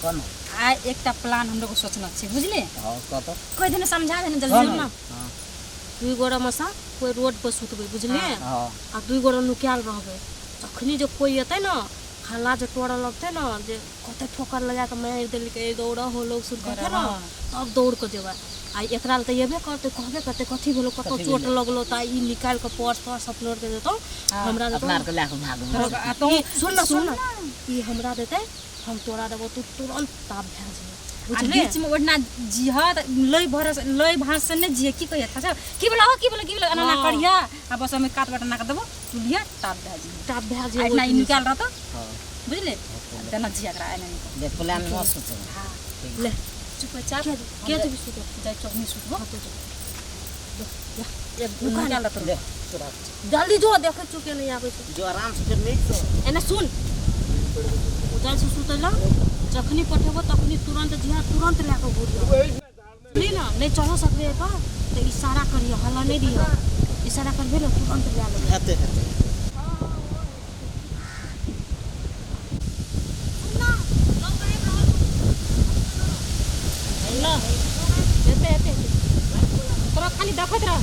कह न। आइ एकटा प्लान हमरो के सोचना छै, बुझलिए? हाँ, कह तऽ। कहि देने, समझा देने कह जल्दी। न। ना। हाँ। दुई गोरा में सँ कोई रोड पर सुतबै, बुझलिए? हाँ। आ दुई गोरा नुकायल रहबै। जखनी जे कोई एतै ने, हल्ला जे तोड़ऽ लगतै ने, जे कते ठोकर लगा कऽ मारि देलकै, दौड़ऽ हो लोग सुन कहतै ने, तब दौड़ कऽ जेबै। आ एकरा लए तऽ एबे करतै, कहबे करतै कथी भेलौ, कतऽ कथी चोट भेलौ? लगलौ, तऽ ई निकालि कऽ पर्स तर्स अपनो आरके देतौ, हमरा देतौ। अपना आरके लए कऽ भागबै। आ तोँ ई सुन न, सुन न, ई हमरा देतै, हम तोरा देबौ, तू तुरन्त ताप भए जेबै, आ बुझलियै? बीच में ओढ़ना जिह त लय भरस लय भास से नहीं जिह, की कहिए था की बोला हो, की बोला, की बोला, एना हाँ। करिया आ बस हमें कात बटना के देबो, तू लिया ताप भए जिह। ताप भए आ जेबै। इतना ई निकाल रहतो। हाँ। बुझले? तेना जिया करा एना निकाल। देख, प्लान मस्त छै। हाँ। ठीक। ले। चुपचाप के के जेबी सुतै? जाय चौकनी सुतबो। हाँ, तू जो। जो, जा। एक निकाल रहतो। ले तोरा। जल्दी जो, देखै छियौ के नहि आबै छै। जो आराम से, फिर नीक से। एने सुन, ओ जाइ छै सुतै लए, जखनी पठेबो तखनी तुरन्त जिहा, तुरन्त लए कऽ घुरियो। नहीं ना, नहीं चढ़ सकबे एहिपर तऽ इशारा करियो, हल्ला नहि दियो। इशारा करबे ने, तुरन्त लए लेबै। हेतै, हेतै। हेतै, हेतै, हेतै। तोरा खाली देखैत रह।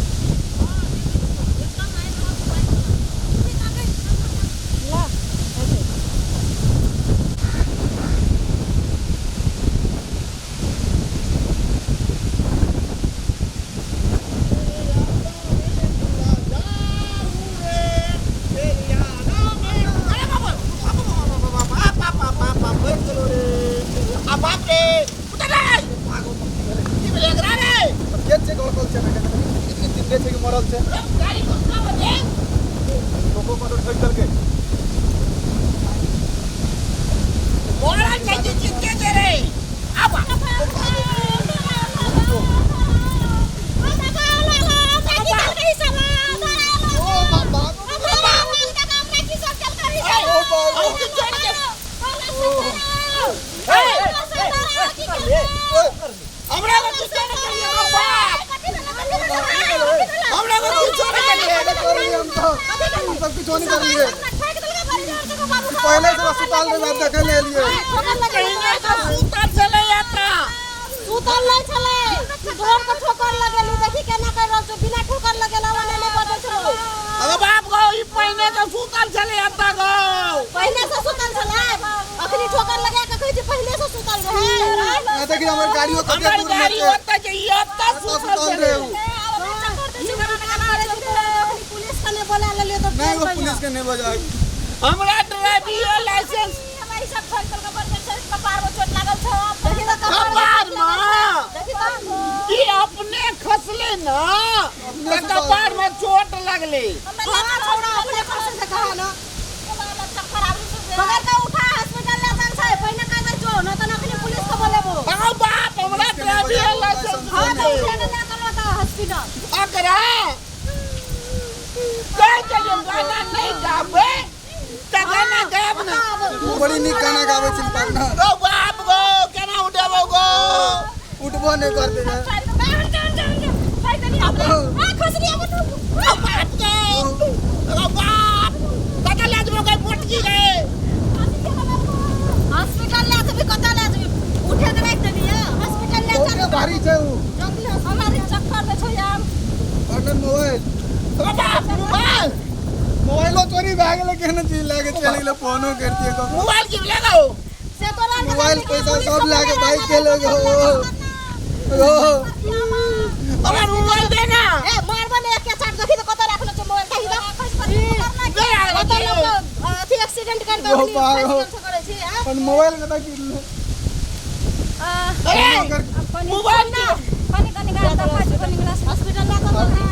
ल, हेतै। के छै गड़कल छै? जिंदे छै कि मरल छै? लोको कतो ठोकि देलकै। ओ बाबा, ओ बाबा। हमरा को किछो नहि करिए गो बाप, हमरा को किछो नहि करिए। नहीं करलिए हम तो, हम सब कुछ नहीं करलिए। पहले से अस्पताल में बात देखे ले लिए। पहिने से सुतल छलै एतऽ। सुतल नहि छलै, जोर के ठोकर लगेली। देखी केना कर रहल छौ, बिना ठोकर लगेला ओने नहि बजै छौ। अरे बाप गो, ई पहिने से सुतल छलै एतऽ गो। पहिले से सुतल छलै? अखनी ठोकर लगा के कहै छै पहिले से सुतल रहै। ना देखी हमर गाड़ियों कते हमर दूर में गाड़ी छै। ओतऽ छै, ई एतऽ एतऽ सुतल सुतल छलै। रहे उ। पुलिस के नहि बोला लेलियै तऽ? नहीं, वो पुलिस के नहीं बजाय। हमरा ड्राइविंग लाइसेंस कपार में ई अपने खसले न अपने तऽ सुतल। कपार में चोट लगले। बगल का उठा, हॉस्पिटल ले चल छै। पहिने कह दै छौ, न तऽ अखनी पुलिस के बोलेबो। हाँ बाप, हमरा पुलिस के नहीं ड्राइविंग बजाय, लाइसेंस। हां, तऽ छै। उठा के ले चलो तऽ हॉस्पिटल। अकरा कहै छलियै गाना नहि गाबै तऽ गाना गायब ने। तू बड़ी नीक गाना गाबै छी पार्टनर। गो बाप गो, केना उठेबो गो? उठबो नहीं करते हैं। गो बाप गो, गो बाप, कतऽ लए जेबो गो मोटकी गे? हॉस्पिटल ले जेबी, कतऽ ले जेबी? उठे के राखि देलियै, हॉस्पिटल ले चल। बहुते भारी छै उ। जल्दी हॉस्पिटल। चक्कर दै छौ यार। Partner, mobile. गो बाप, मोबाइल। मोबाइलो चोरी भए गेलै। केहन चीज लए के चलि गेलै? फोनो करतियै ककरो। मोबाइल की लेगो? से तोरा आरके मोबाइल, पैसा सब लए के बाइक के ले गो। ओ हमरा मोबाइल दे ना। ए, मारबो ने एक चाट। देखी तऽ कतऽ राखलो छौ मोबाइल, कही तऽ। दे आ। कतऽ लोक अथी एक्सीडेंट कर के ओ अखनी बाप। फँसि गेल छौ, करै छी आँ? अपन मोबाइल कतऽ गिरलै? ए, कनि मोबाइल के कनि कनि गाड़ी देखै छै, कनि गिलास। हॉस्पिटल लए चल ना।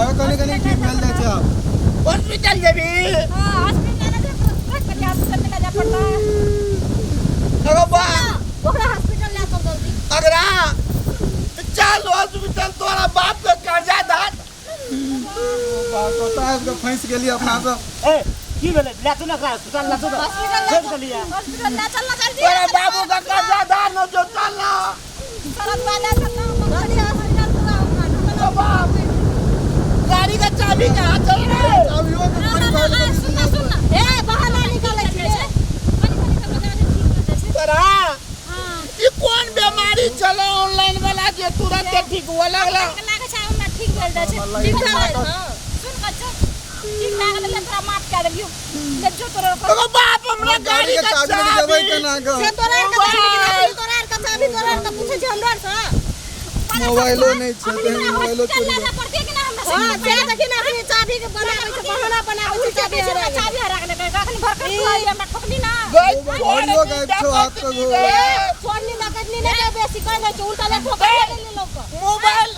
अब कनि कनि ठीक भेल जाइ छै आब। हॉस्पिटल जेबी? हाँ, हॉस्पिटल ले जा, कनि हॉस्पिटल ले जा पड़ता। अरे बाप। ओकरा हॉस्पिटल लए चल जल्दी। अगरा चल हॉस्पिटल, तोरा बाप के कर्जा दात। बाप, कतऽ आबि कऽ फँसि गेलियै अपना सब? ए, की भेलै? ले चल ना एकरा अस्पताल, ले चल। हॉस्पिटल लए छोड़ि चल। देलियै। हॉस्पिटल ले चल ना जल्दी। तोरा बाबू के कर्जा दान न जो, चल ना। सड़क पर ले चल ना। जल्दी हॉस्पिटल तोरा। ओ बाप, गाड़ी के चाबी कहाँ चल रे? चाबियो के चोरी भए गेलै। सुन ना, सुन ना। ए, बहाना निकालै छियै। कनि कनि सब लगा दे, ठीक हो जाइ छै। तोरा हाँ। चाभी चलो ऑनलाइन वाला जे तुरंत ठीक हुआ लगला। लागै छै हमरा ठीक भेल जाइ छै। ठीक भेल हां सुन बच्चा ठीक भए गेलै तोरा माफ कए देलियौ। ले जो तोरा एगो बाप हमरा गाड़ी के चाभी देबै केना ग? से तोरा आर के चाभी तोरा आर के चाभी तोरा आर के पूछै छै हमरा आर से। मोबाइलो नहीं छै ते मोबाइलो चोरी। पड़ते कि ना हमरा हां से देखि ना अपनी चाभी के बनाबै छै बहाना बनाबै छै चाभी हरा चाभी हरा गेलै अखन भरकर तू आई हमरा ठोकली ना। गाड़ियो गायब छौ हाथ के गो। चोरनी डकैतनी नै के बेसी कह दै छै उल्टा ले ठोकर ले लोक के। मोबाइल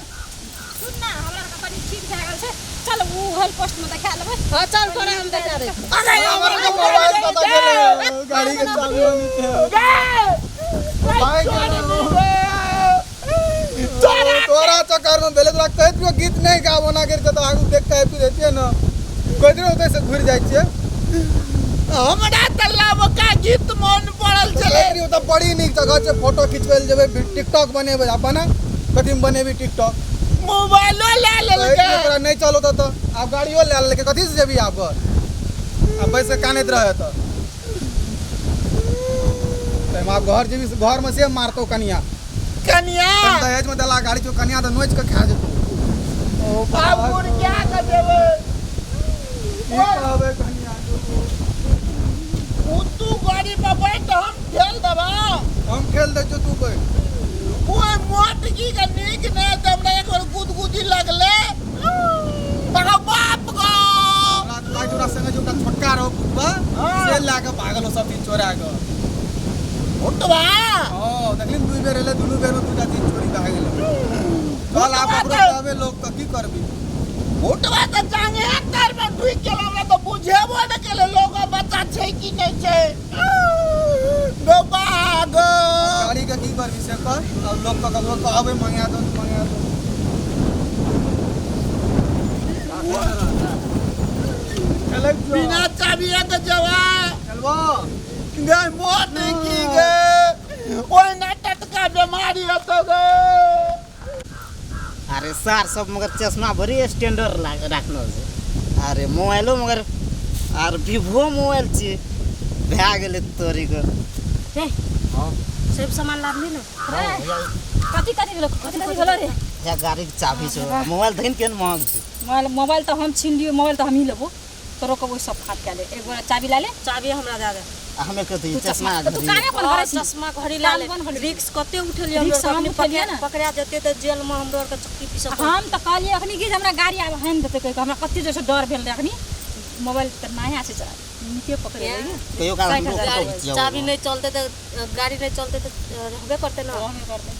सुन ना हमरा के कनी ठीक भए गेल छै चल उ हेल्प पोस्ट में देखा लेबै। हां चल तोरा हम देखा दे। अरे हमरा के मोबाइल पता गेलै गाड़ी के चाभी नहीं छै। भाई तोरा चक्कर में भेलै तोरा कहैत रहियौ गीत नहीं गाबो ना करि के तऽ आगू देख के आबि जैतियै ने कहैत रहियौ ओतऽ से घुरि जाइ छियै। हमरा तऽ लवका गीत मन पड़ल छलै। कहैत रहियौ तऽ बड़ी नीक जगह छै फोटो खिचबै लए जेबै टिकटॉक बनेबै आ बना कथीमे बनेबी टिकटॉक। मोबाइलो लए लेलकै तोरा नहीं चलो तऽ आब गाड़ियो लए लेलकै कथी से जेबी आब घर आ बैस के कानैत रहै तऽ आब घर जेबी घरमे से मारतौ कनिया। कनिया दहेज में दला गाड़ी छौ कनिया तऽ नोचि के खा जेतौ। ओ आब मुर्गिया के देबै की कहबै कनिया उ तू गाड़ी पर बैठ हम ठेल देबा। हम ठेल दै छियौ तू बैठ। ओइ मोटकी के नीक नहि तऽ हमरा एक बेर गुदगुदी लगलै तकर बाप गो। हमरा तोरा संगे जो छोटका रहो पुतबा से लए के भागल हो सब चीज चोरा के। भुटवा हां देखली दुई बेर एलै दुनू बेर में दूटा चीज चोरी भए गेलै। चल आब ककरो कहबै लोक तऽ की करबी। भुटवा तऽ जांगे तर में ढुकि गेल हमरा तऽ बुझेबो नहि केलै लोक बच्चा छै कि नहि छै। गो बाग गाड़ी के की करबी से कर अब लोक के ककरो कहबै मंगा दो मंगा दो। बिना चाभी के जवा चलबो गए मोट की गे ओहिना टटका बीमारी हेतौ गे। अरे सार सब मगर चश्मा बड़ी स्टैंडर्ड राखनो छै। अरे मोबाइलो मगर आर वीवो मोबाइल छी भए गेलै तोरी के। रे हां सब सामान लाबली ना। कथी कथी भेलो कथी कथी भेलो रे? या गाड़ी के चाभी छौ मोबाइल देखिन केहन महग छै। मोबाइल तऽ हम छीन लियो मोबाइल तऽ हमही लेबो तोरो के ओहि सब फाट के ले एक गोरा चाभी ला ले। चाभी हमरा दे दे। हमे कथी चश्मा तू काहे बन करै छी? चश्मा घड़ी ला ले। रिक्स कते उठेलियै हम अपने पकड़ा जेतै तऽ जेल में हमरो आर के चक्की पीसऽ। हम तऽ कहलियै अखनी कि हमरा गाड़ी आब हानि देतै कहि हमरा कते जोर से डर भेल रहै अखनी मोबाइल तऽ नया छै नीके पकड़े कहियो काल हमरो चाभी नहीं चलते तऽ गाड़ी नहीं चलते तऽ रहबे करते ना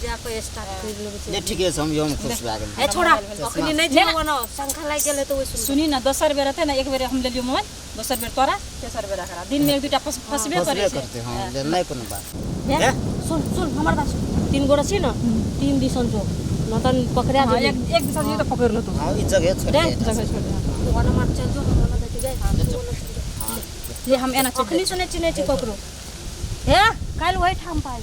जाके स्टार्ट कर लेबै। ले ठीके छै हम यो में खुश भए गेल। ए छोड़ा अखनी नहीं जेबो ना शंखा लागि गेलै तऽ ओइ सुनी ना दोसर बेर हेतै ना एक बेर हम लेलियो मोबाइल दोसर बेर तोरा तेसर बेर एकरा दिन में एक दुटा फसबे करै छै। हां ले नहीं कोनो बात। सुन सुन हमर बात सुन तीन गोरा छी ना तीन दिसन जो न त पकड़ा जे एक दिसन जे त पकड़ लेतो। हां ई जगह छोड़ दे जगह छोड़ दे ओना मार चल जो हम ओना देते गए। ले हम एना अखनी सुनै छी नै छी ककरो हे काल्हि ओहि ठाम पाइ।